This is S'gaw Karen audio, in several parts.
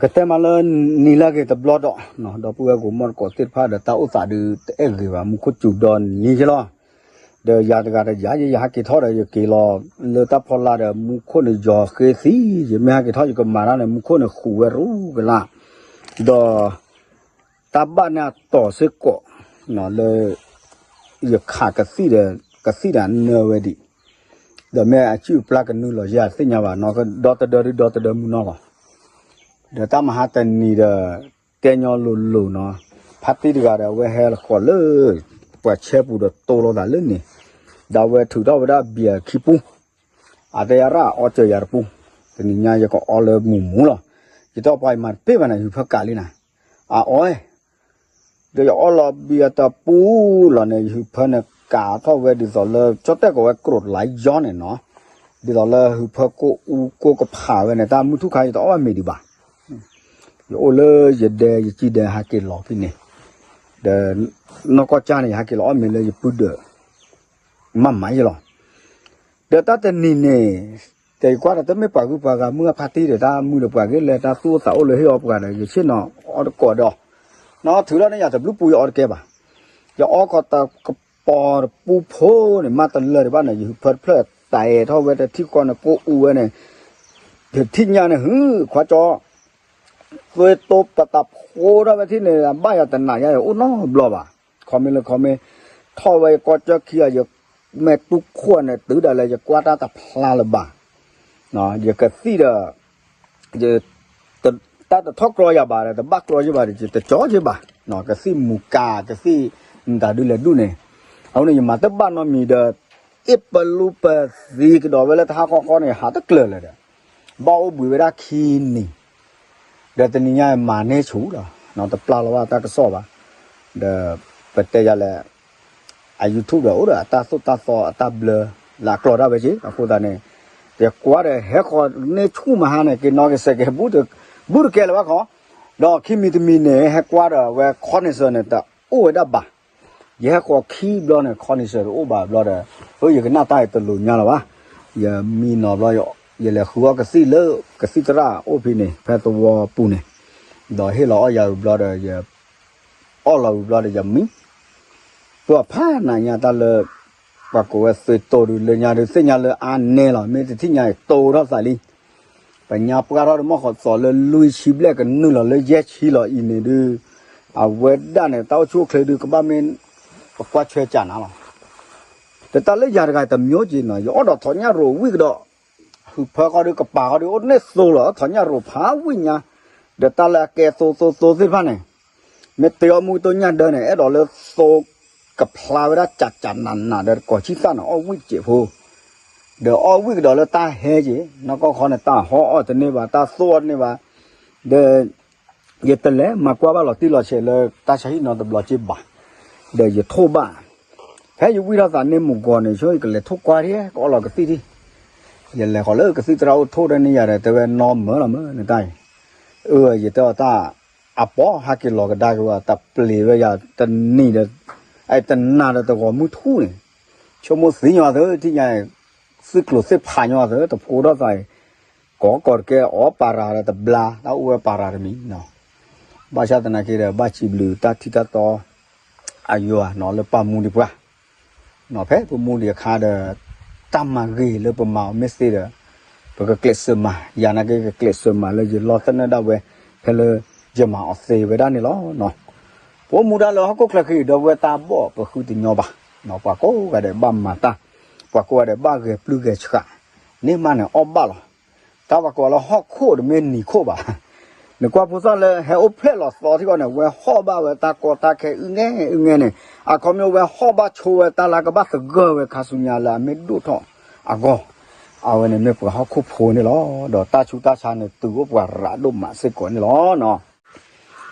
ကတဲမးလၢနံၤလၢအဂ့ၤတဘျီဒီး, ဒီပုၢ်ဝဲၢ်ကိးမီၢ်တကိးသ့ၣ်တဖၣ်ဒီး တၢ်အိၣ်သးဒုးတအဲၣ်ဂ့ၤဘၣ် မူခိၣ်စူၤဒီနံၤယဲလီၤ. ဒီးယၤတဂၤဒီးယၤ ယဟဲက့ၤထီၣ်ဒီးယက့ၤလီၤလၢတၢ်ဖီလာ်ဒီး မူခိၣ်န့ၣ်ယီၤဃ့သံ, ယမ့ၢ်ဟဲက့ၤထီၣ်ယကမၤတၢ်န့ၣ် မူခိၣ်န့ၣ်ဃုာ်ဝဲရူကလာ်, ဒီး တၢ်ဘၣ်န့ၢ်အတီၤစ့ၢ်ကီး, လၢ ယခးကသံၣ်ဒီး ကသံၣ်ဒီးနၢဝဲဒံး, ဒီးမ့ၢ်အစုၣ်ပျၢ်ကနုာ်လီၤယဲၢ်သ့ၣ်ညါဘၣ်နီၤ, ဒီတဒၢဒုးဒီတဒၢမုၢ်နီၤလီၤ. ဒီးတၢ်မဟါတနံၤဒီး တဲညီလိၤလိၤနီၤ, ဖါတံၢ်တဂၤဒီး အဝဲဟဲဃီၤလၢ ပှၤဆဲပူၤဒီးတိလိာ်သးလၢန့ၣ်, ဒီးအဝဲထုးထီၣ်ဝဲဒၣ်ဘံၣ်အခံပူၤ, အတဲယရၣ်အီစၢၤယၤတပူၤ, တနံၤညါယကအီလၢမူးမူးလီၤ, ယတဲပှၤယမၤတပ့ၢ်ဘၣ်န့ၣ် ယဟုးဖၢကးလံနၤ, အအီ ဒီးယအီလီၤဘံၣ်အတပူၤလီၤန့ၣ် ယဟုးဖၢန့ၣ်ကးထီၣ်ဝဲဒ်သိးလၢ ကၠီၣ်တဲၣ်ကိးဝဲကြိးလါယီန့ၣ်နီၤ, ဒ်သိးလၢဟုးဖၢကိၣ်အူကိၣ်ကဖးဝဲန့ၣ် တၢ်မုၢ်ထူၣ်ခါယတအီၣ်ဘၣ်မ့ၤဒံးဘၣ်. ယအိၣ်လၢယဒဲယစံဒဲဟးက့ၤလီၤဖဲန့ၣ်, ဒီး နီၢ်ကီၢ်ကၢ်န့ၣ် ယဟးက့ၤလီၤအီၣ်မ့ၤလၢယပုၢ်ဒၢး မၤမၤယဲလီၤ. ဒီးတၢ်တနံၤန့ၣ် တဲယကွၢ်ဒီးတမ့ၢ်ပှၤဂုၤပှၤဂၤမုၢ်အဖါတံၢ်ဒီး တၢ်မုၢ်ဒီးပှၤဂ့ၤလဲၤတၢ်သူၣ်အိၣ်သးအိၣ်လၢဟ့ၣ်အီပှၤဒီး ယဆ့ၣ်နီၤအီတကိးဒီး, နီၢ်ထုးထီၣ်န့ၣ်ယၤတဘျုးပူၤယအီတကဲဘၣ်. ယအီခီတကပီၤတပူဖိန့ၣ် မ့ၢ်တလၢာ်ဒံးဘၣ်န့ၣ် ယဟုးဖၢတဖျၢၣ်တဲထီၣ်ဝဲတထံၣ်ဃီန့ၣ် ကိၣ်အူဝဲန့ၣ်, ယထံၣ်ညါန့ၣ် ဟုခွါကၠီ သွဲတိပတၢ်ဖိထီၣ်ဝဲထံၣ်န့ၣ် ဘၣ်ယၤတနာ်ယၤအိၣ်နီတဘျီဘၣ်. ခီမ့ၢ်လၢခီမ့ၢ် ထီၣ်ဝဲယကီၢ်ကၢ်ခံဂၤ ယမဲာ်တူၢ်ခိၣ်န့ၣ် တုၤဒၣ်လဲာ်ယကွၢ်တၢ်တဖျါလၢၤဘၣ်. ယကသံၣ်ဒီး တၢ်တထီၣ်ကျီယၤဘၣ်ဒီး တဘၣ်ကျီယဘၣ်ဒီး ယတကၠီယဘၣ်. ကသံၣ်မူကၤ ကသံၣ်မတၤဒုလဲၤဒူၣ်န့ၣ်, အဃိန့ၣ် ယမၤတဘၣ်နီတမံၤဒီး အ့ၣ်ပလူပသံကဒီးဝဲလၢတဟါဃီဃီန့ၣ် ဟးတကျၢၤလၢၤဒီး ဘၣ်အိၣ်ဘှံးဝဲဒၣ်ခံနံၤ ဒီးတနံၤညါမၤန့ၢ်ဆူၣ်လီၤ, တပျၢ်လီၤဘၣ်တၢ်ကစီၣ်ဘၣ်. ဒီးပတဲယၤလဲၣ် အ YouTube ဒီးအိၣ်ဒီးအတၢ်သိၣ်တၢ်သီအတၢ်ဘျၢ လၢအကျီတၢ်ဝဲက့ၤ အဃိသတးန့ၣ် ယကွၢ်ဒီးဟဲဃီၤန့ၢ်ဆူၣ်မဟါန့ၣ် က့ၤနီၣ်က့ၤစဲးကဲး ဘူးတကဲလၢၤဘၣ်ခီ, ဒီးခံမံၤတမံၤန့ၣ် ဟဲကွၢ်ဒီးဝဲ ခီနံၣ်စၢၤန့ၣ် တအိၣ်ဝဲဒၣ်ဘၣ်. ယဟဲဃီၤခံဘျီန့ၣ် ခီနံၣ်စၢၤတအိၣ်ဘၣ်ဘျီဒီး အၢ ယကနၣ်တၢ်အံၤတလိၤညါလီၤဘၣ်. ယမံနီၤဘျီ ယလဲၤဃုအီၣ်ကသံၣ်လၢ ကသံၣ်သရၣ်အိၣ်ဖဲန့ၣ် ဖဲသဝီပူၤန့ၣ်, ဒီးဟ့ၣ်လီၤအီၣ်ယၤဝံၤဘျီဒီး ယ အီၣ်လီၤဝံၤဘျီဒီးယမံ ပှၤဖးနးညါတၢ်လၢ ပှၤကိးဝဲသုးတိၤဒုး လၢညါဒုးသ့ၣ်ညါလၢအါနဲလီၤ မ့ၢ်တထံၣ်ညါအံၤတိၤထီၣ်သးလံ. ပညါပှၢ်ထီၣ်ဒီးမီၢ်ဃီးသီးလၢလွံၢ်ဆံဘျဲၣ်ကနုာ်လီၤလၢယဲၢ်ဆံလီၤအံၤန့ၣ်ဒုး အဝဲဒၣ်န့ၣ် တၢ်အိၣ်ဆူၣ်အိၣ်ချ့ဒုး ကဘၣ်မ့ၢ် ပကွၢ်ဆွဲကၢ်နၤလီၤ. ဒီးတၢ်လၢယၤတဂၤတမျိုးက့ၤနီၤ ယအီၣ်ဒီးထီၣ်ညၣ်ရိၤဝံၣ်ကဒီး ဟုးဖၢဃီဒီးကပၤဃီဒီး အိၣ်န့ၢ်သိလီၤ ထီၣ်ညၣ်ရိၤဖးဝံၣ်ညါ, ဒီးတၢ်လၢအကဲသိသိသိသ့ၣ်တဖၣ်န့ၣ် မ့ၢ်တ့အီၣ်မူတိၢ်ညၣ်ဒၢန့ၣ် အဲၣ်ဒိးလၢသိကဖျါဝဲဒၣ်ကၢ်ကၢ်နးနးဒီး တကိးဆံသၣ်န့ၣ် အီၣ်ဝံၣ်တစဲးဖိ, ဒီးအီၣ်ဝံၣ်ကဒီးလၢတၢ်ဟဲက့ၤ နီၢ်ကီၢ်ခီန့ၣ် တၢ်ဟီအီၣ်တန့ၢ်ဘၣ် တၢ်သိအီၣ်တန့ၢ်ဘၣ်, ဒီး ယတလဲၤမၤကွၢ်ဘၣ်လီၤတံၢ်လီၤဆဲးလၢတၢ်ဆါဟံၣ်နီတဘျီက့ၤဘၣ်, ဒီးယထိၣ်ဘၣ်, ဖဲယဝံၣ်ထီၣ်သးန့ၢ်မုၢ်ဂီၤန့ၣ် ဆိယကလဲၤထိၣ်ကွၢ်ဒံး ကအီၣ်လီၤကသံၣ်ဒံး, ယလဲၤဃီၤလၢကသံၣ်သရၣ်အိၣ်ထိၣ်ဒီးန့ၢ်ယၤဒီး တဲဝဲနီမၢလီၤမၢနတၢ်အံၤ, အၢ ယတဲအီၤတၢ် အပီဟးက့ၤလီၤကဒါက့ၤဝဲ တပျံၤဝဲယၤတနံၤဒီး တနၤဒီးတဂီၤမုၢ်ထူၣ်န့ၣ်, ဆိကမိၣ်သံညီၤသၢထံၣ်ညါ သုးကျိၤသ့ၣ်ဖးညီၤသၢ တဖိးထီၣ်သးအံၤ ကိးကီးတကဲအီၤပၤရၤဒီးတဘျါ တၢ်အိၣ်ဝဲပၤရၤတမံၤ, ဘၣ်ဆၣ်သနာ်က့ဒီး ဘၣ်စံးဘျုးတၢ်ထံတၢ်တီ အယွၤနီၤလၢပာ်မူဒံးပှၤ, ဖဲပမူဒံးအခါဒီး တၢ်မၤဂ့ၤလၢပမၤအီၤမ့ၢ်သ့ဒီး ပကကျဲးစၢးမၤ, ယၤနာ်က့ ကကျဲးစၢးမၤလၢယလီၢ်သနၢၣ်ဒၣ်ဝဲ ဖဲလၢယမၤအီၤသ့ဝဲဒၣ်န့ၣ်လီၤ. ပအိၣ်မူဒၣ်လၢဟီၣ်ခိၣ်ချၢဃံဒီးဝဲတၢ်ဘီၣ်ပဃုတညီဘၣ်, ပှၤကိးဂၤဒဲးဘၣ်မၤတၢ်, ပှၤကိးဂၤဒဲးဘၣ်ဂဲၤပျုၢ်ဂဲၤဆှး, န့ၢ်မးန့ၣ်အီၣ်ဘၣ်လီၤ. တၢ်ပှၤကိးလၢဟီၣ်ခိၣ်တမ့ၢ်နံၤခိၣ်ဘၣ် နကွၢ်ဖိသၣ်လၢဟဲအိၣ်ဖျဲၣ်လီၤသီထံကီၢ်န့ၣ် ဝဲဟီၣ်ဘၣ်ဝဲတၢ်ကီတၢ်ခဲအုၣ်ငဲၢ်အုၣ်ငဲၢ်န့ၣ် အခီပညီဝဲဟီၣ်ဘၣ်ဆိဝဲတၢ်လၢကဘၣ်သဂၢၢ်ဝဲခါဆူညါလၢအမ့ၢ်ဒိၣ်ထီၣ်အဂီၢ်, အဝဲန့ၣ်မ့ၢ်ပှၤဟီၣ်ခိၣ်ဖိန့ၣ်လီၤ. ဒီးတၢ်ဆူးတၢ်ဆါန့ၣ် တုၤအိၣ်ပှၤရးဒိၣ်မးစ့ၢ်ကီးန့ၣ်လီၤ.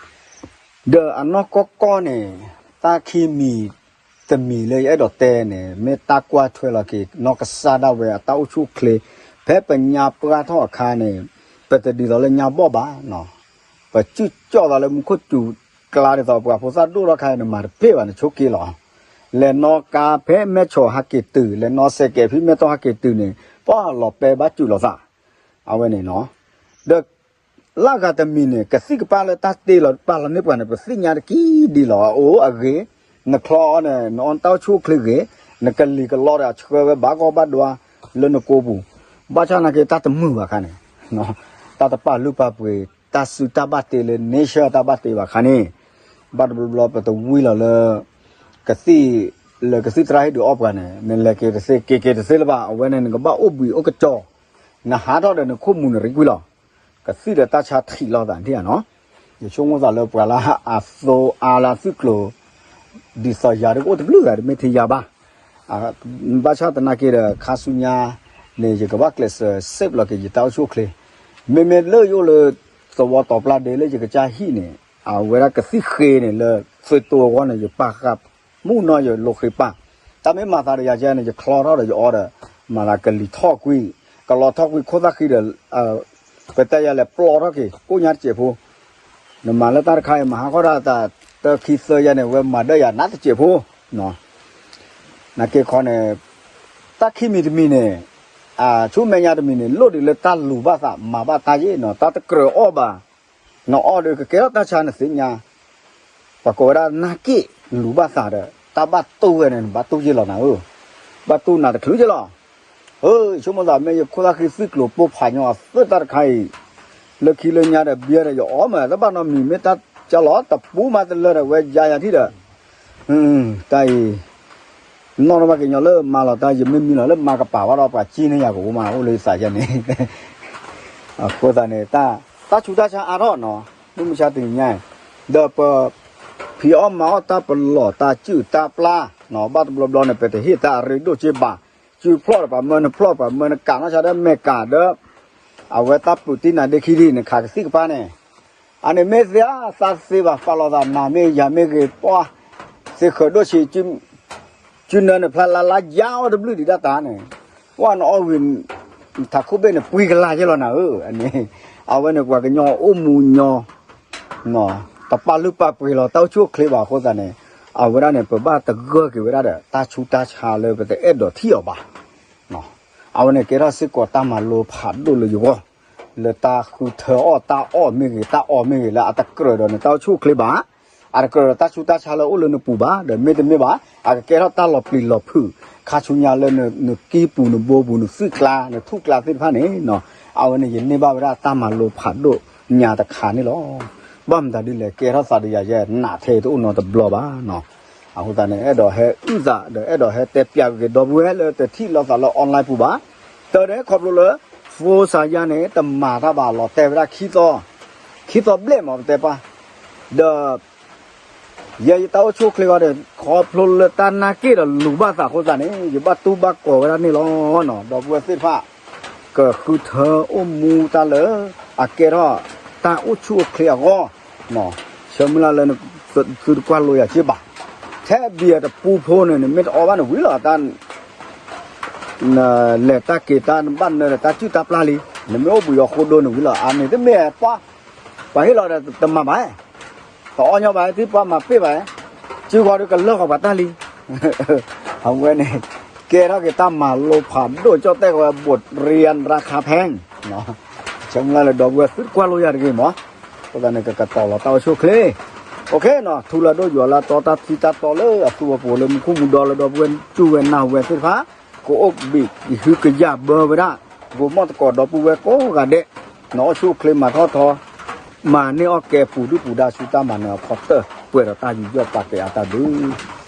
ဒီးအနီၢ်ကီၢ်ကီၢ်န့ၣ် တၢ်ခံမံၤတမံၤလၢယအဲၣ်ဒိးတဲန့ၣ် မ့ၢ်တၢ်ကွၢ်ထွဲလီၤက့ၤ နီၢ်ကစၢ်ဒၣ်ဝဲအတၢ်အိၣ်ဆူၣ်အိၣ်ချ့, ဖဲပညါပှၢ်ထီၣ်အခါန့ၣ် ပတဒ်သိးလၢညါဘီၣ်ဘၣ်, ပစုၣ်ကၠီၣ်သးလၢမူခိၣ်စူၤကျါဒ်သိး ပှၤဖိသၣ်ဒိၣ်ထီၣ်ခါအံၤ နမၤတပ့ၢ်ဘၣ် နဆိးက့လီၤ. လဲၤနီၣ်ကါဖဲမဲၢ်ဆီးဟးက့ၤတုၤ လဲၤနီၣ်စဲးကဲးဖဲမဲၢ်တီၢ်ဟးက့ၤတုၤန့ၣ် ပှၤလီၤပဲဘၣ်စူးလီၤသး, အဝဲန့ၣ်နီၤ, ဒီး လၢဂၤတမံၤန့ၣ် ကသံၣ်ကပၢ်လၢတၢ်တ့လီၤပာ်လီၤန့ၢ်ပှၤန့ၣ် ပသ့ၣ်ညါတက့ၢ်ဒ်လီၤ. အအိၣ်အဂ့ၤ, နချီအီၤန့ၣ် နအီနတၢ်အိၣ်ဆူၣ်အိၣ်ချ့ဂ့ၤ, နကလံၤကလီဒီးအဆှၢဝဲဘၣ်ဂီၢ်ဘၣ်ဒွါလၢနကိာ်ပူၤ, ဘၣ်ဆၣ်နာ်က့တၢ်တမုာ်ဘၣ်ခါန့ၣ်, တၢ်တပာ်လုၢ်ပာ်ပှ့ၤ, တၢ်စုတၢ်ဘၣ်တ့လၢ nature တၢ်ဘၣ်တ့ဘၣ်ခါန့ၣ်, ဘၣ်တဘျီဘျီပတဝံလီၤလၢ ကသံၣ်, လၢကသံၣ်သရၣ်ဟ့ၣ်ဒုးအီပှၤန့ၣ် နလဲၤက့ၤတသ့ က့ၤက့ၤတသ့လၢၤဘၣ်. အဝဲန့ၣ် နကဘၣ်အိၣ်ဘှံးအိၣ်ကစီၤ, နဟးထီၣ်ဒီးနခိၣ်မူၤနရံကွံာ်လီၤ. ကသံၣ်ဒီးတၢ်ဆါထံးလိာ်သးထံၣ်ဧါနီၤ. ယဆိကမိၣ်သးလၢပှၤလၢအသိအါလၢသုးကျိၤ ဒ်သိးယၤဒ်ကအိၣ်တဘျုးဂၤတမ့ၢ်ထဲယၤဘၣ်. ဘၣ်ဆၣ်သနာ်က့ဒီး ခါဆူညါန့ၣ် ယကဘၣ်ကျဲးစၢး save လီၤက့ၤယတၢ်အိၣ်ဆူၣ်အိၣ်ချ့, မ့မ့ၢ်လၢယအိၣ်လၢ သဝီတီၤပျၢ်ဒ့လၢယကစၢ်ဟံၣ်န့ၣ် အဝဲဒၣ်ကသံၣ်ဃ့န့ၣ် လၢသုးတိၤအဂီၢ်န့ၣ် ယပာ်ဃာ်မုၢ်နီၢ် ယလိာ်ဃ့ပာ်, တၢ်မ့ၢ်မၤသးဒီးယၤကဲန့ၣ် ယချီထီၣ်ဒီးယအီဒီး မၤသးကလံၤထီၣ်ကွံာ်, ကလီထီၣ်ကွံာ်ခိၣ်သၣ်ဃံဒီး ပတဲယၤလဲၤပျီထီၣ်က့ၤ ကိၣ်ညါတစဲးဖိ, နမၤလၢတၢ်တခါအံၤ မၤဟးဂီၢ်ဒၣ်တၢ်တခံသၢယဲန့ၣ် ဝဲမၤဒၢယၤနးတစဲးဖိ, နာ်က့ခီန့ၣ် တၢ်ခံမံၤတမံၤန့ၣ် ဆူမဲာ်ညါတမံၤန့ၣ် လိၣ်ဒံးလၢတၢ်လူၤဘၣ်သး မၤဘၣ်တၢ်ယ့ၣ်နီၤ, တၢ်တကြၢးအီၣ်ဘၣ်, နအီၣ်ဒီးကကဲထီၣ်တၢ်ဆါနသ့ၣ်ညါ, ပှၤကိးဝဲဒၣ်နၢ်က့ၣ်လူၤဘၣ်သးဒီး တၢ်ဘၣ်တူၢ်ဝဲန့ၣ် နဘၣ်တူၢ်ယ့ၣ်လီၤနၤဧၢ, ဘၣ်တူၢ်နၤတချုးယ့ၣ်လီၤ. ဧၢ ဆိကမိၣ်သးမ့ၢ်ယခိၣ်သၣ်ဃံသုးကျိၤပိၢ်ဖးညီအသၢတၢ်တခါအံၤ, လၢခံလၢညါဒီးဘံဒီးယအီၣ်မး တဘၣ်နီတမံၤ မ့ၢ်တၢ်ကလီၤတပူၤမးတလၢဒီး ဝဲယါယၤထံၣ်ဒီး တၢ်အံၤ နီၢ်တဘၣ်ကညီလၢမၤလီၤတၢ်ယမ့ၢ်မံလီၤလၢမၤကပာ်ဘၣ်ဒီး ပှၤကံန့ၢ်ယၤကအိၣ်မး အိၣ်လၢယသးယဲန့ၣ်, အဃိသတးန့ၣ် တၢ်ဆူးတၢ်ဆါအါထီၣ်နီၤ, မုၢ်မဆါတနံၤညါအံၤ, ဒီးပဖံးအီၣ်မၤအီၣ်တၢ်ပလီၢ်တၢ်စုၣ်တၢ်ပျၢ်နီၤ, ဘၣ်တဘျီဘျီန့ၣ် ပတဟ့ၣ်တၢ်အရ့ဒိၣ်က့ဘၣ်, စုဖျီၣ်ဒီးပှၤမၢနဖျီၣ် ပှၤမၢနကးနီၢ်ဆါဒီးမဲာ်ကးဒီး အဝဲတၢ်ပုးတံၢ်နၤဒ့ခံဒံ နခးကသံၣ်ကပၢ်န့ၣ်, အန့ၣ်မ့ၢ်သ့အသးသ့ဘၣ် ပာ်လီၤသးနၤမ့ၢ်ယၤမ့ၢ်ဂ့ၤ ပှၤသ့ဃၢၤဒိၣ်ဆံး စုနၢန့ၣ်ဖျါလါလါယါအီၣ်တဘျုးဒံးဒၣ်တၢ်န့ၣ်, ပှၤနအီၣ်ဝံၤ ထးခိၣ်ဘ့ၣ်န့ၣ် ပှံကလါယဲလီၤနၤဧၢ, အန့ၣ် အဝဲန့ၣ်ပှၤကညီအိၣ်မူညီ တပာ်လုၢ်ပာ်ပှ့ၤလီၤတၢ်အိၣ်ဆူၣ်အိၣ်ချ့ဘၣ်အဃိသတးန့ၣ်, အဝဲဒၣ်န့ၣ် ပဘၣ်တဂၢၢ်က့ၤဝဲဒၣ်ဒီး တၢ်ဆူးတၢ်ဆါလၢပတအဲၣ်ဒိးထံၣ်အီၤဘၣ်. အဝဲန့ၣ်ကဲထီၣ်စ့ၢ်ကီးတၢ်မၤလိဖးဒိၣ်လၢယဂီၢ်, လၢတၢ်ဃုထၢအီၣ်တၢ်အီၣ်မ့ၢ်ဂ့ၤ တၢ်အီၣ်မ့ၢ်ဂ့ၤ လၢအတကြၢးဒီးနတၢ်အိၣ်ဆူၣ်အိၣ်ချ့ဘၣ်, အတကြၢးဒီးတၢ်ဆူးတၢ်ဆါလၢအိၣ်လၢနပူၤဘၣ်, ဒီးမ့တမ့ၢ်ဘၣ် အကကဲထီၣ်တၢ်လီၤပျံၤလီၤဖုး ခါဆူညါလၢနကံပူၤနဘိပူၤ နသွံၣ်ကျါ နထူၣ်ကျါသ့ၣ်တဖၣ်န့ၣ်, အဝဲန့ၣ်ယန့ၢ်ဘၣ်ဝဲဒၣ်တၢ်မၤလိဖးဒိၣ်ညါတခါန့ၣ်လီၤ. ဘၣ်မတၤဒ်လဲၣ် ကဲထီၣ်သးဒီးယၤယဲ နးထဲတအိၣ်နီတဘျီဘၣ်နီၤ. အဃိသတးန့ၣ် အဲၣ်ဒိးဟဲအုၣ်သးဒီး အဲၣ်ဒိးဟဲတဲပျးက့ၤဒီပုၢ်ဝဲၢ်လၢတထံၣ်လိာ်သးလၢ online ပူၤဘၣ်. တၢ်န့ၣ်ခီဖျိလၢ ဖိစါယါန့ၣ် တမၤတၢ်ဘၣ် လီၤတဲာ်ဝဲဒၣ်ခံသီ, ခံသီဘျဲၣ်မး ပတဲပှၤ, ဒီး ယဲယတၢ်အိၣ်ဆူၣ်အိၣ်ချ့ဂီၢ်ဒီး ခီဖျိလၢတၢ်နၢ်က့ၣ်ဒီးလူၤဘၣ်သးအဃိသတးန့ၣ် ယဘၣ်တူၢ်ဘၣ်ကီၤဝဲဒၣ်န့ၣ်လီၤ. ဒီပုၢ်ဝဲၢ်သ့ၣ်တဖၣ် ကဃုထၢအိၣ်မူတၢ်လၢ အကဲထီၣ်တၢ်အိၣ်ဆူၣ်အိၣ်ချ့အဂီၢ်, ဆၢမုၢ်လၢ်လၢ သုတကွၢ်လိယၤက့ဘၣ်. ထဲဘံၣ်အတပူဖိန့ၣ် နမ့ၢ်တအီဘၣ်န့ၣ်ဝံၤလီၤ တၢ် နလဲၤတၢ်က့ၤတၢ် နဘၣ်နၢၤဒီးတၢ်စုၣ်တၢ်ပျၢ်လံ, နမ့ၢ်အိၣ်ဘှံးအီၤဃိဒိန့ၣ်ဝံၤလီၤ. အန့ၣ်တမ့ၢ်ပှၤ, ပှၤဟ့ၣ်လီၤဒီးတမၤဘၣ်, တအီညီဘၣ် သံပှၤမၤပ့ၢ်ဘၣ်, စုဃီၤဒီးကလၢာ်ဃီၤပှၤတၢ်လံ. အဝဲန့ၣ် ကဲထီၣ်က့ၤတၢ်မၤလိဖးဒိၣ်ကၠီၣ်တဲၣ်ကဝဲ ဘိးရံယါရါခါဖဲ ဆၢမုၢ်လၢ်လၢဒီပုၢ်ဝဲၢ်သုတကွၢ်လိယၤတဂ့ၤမး, အဃိသတးန့ၣ် ကကတီၤလီၤတၢ်အိၣ်ဆူၣ်အိၣ်ချ့, ထူလၢဒိၣ်ယွၤလၢတီ တၢ်ထံတၢ်တီလၢအသူအပူၤလၢမူခိၣ်မူဒီလၢဒီပုၢ်ဝဲၢ်တူၢ်ဝဲနၢ်ဟူဝဲသ့ၣ်တဖၣ်, ကအိၣ်ဘ့ၣ်ဟုကယာ်ဘၢဝဲဒၣ်, ဂိၤမီၣ်သကိးဒီပုၢ်ဝဲၢ်ကိးဂၤဒဲး, နအိၣ်ဆူၣ်အိၣ်ချ့မၤထီၣ်ထီ, မၤန့ၢ်အီၣ်ကဲပူၤဒုၣ်ပူၤဒါဆူတၢ်မၤနၢၤအဖီတၢၢ် ပှဲၤဒီးတၢ်ယူးယီၣ်ပာ်ကဲအတၢ်ဘျုး